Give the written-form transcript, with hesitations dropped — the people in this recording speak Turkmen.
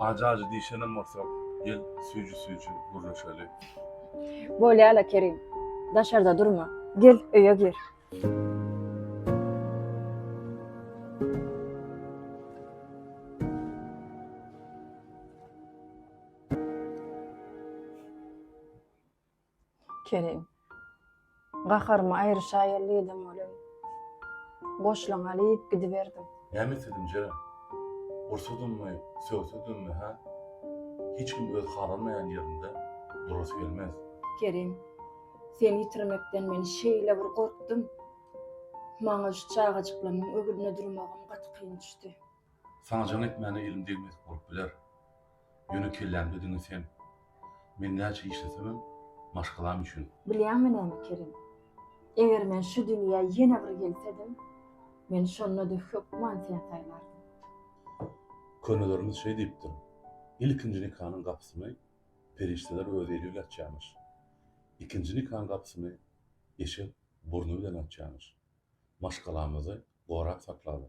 Ajy-ajy diýşenem bolsak, gel süýji-süýji gürleşeli. Bolýa-la, Kerim. Daşarda durma. Gel, öýe gir. Kerim. Gaharymy aýryşaýaly diýdim welin, goşlaň alyp gidiberdim. Näme etsedim Jeren? Ursadymmy, sögsedimmi, hä? Hiç kim öz halanmaýan ýerinde durasy gelmez. Kerim, seni ýitirmekden men şeýle bir gorkdum. Maňa şu çagajyklamyň öňünde durmagam gaty kyn düşdi. Saňa jaň etmäne elim degmedik bolup biler. Ýöne kellämde diňe sen. Men näçe işlesemem, maşgalam üçin. Bilýäňmi näme, Kerim? Eger men şu dünýä ýene bir gelsedim, men şonda-da hökman seni saýlardym. Könelerimiz şeý diýipdir, Ilkinji nikanyň gapysyny perişdeler öz eli bilen açýarmyş. Ikinji nikaň gapysyny eşek burny bilen açýarmyş. Maşgalamyzy gorap saklaly.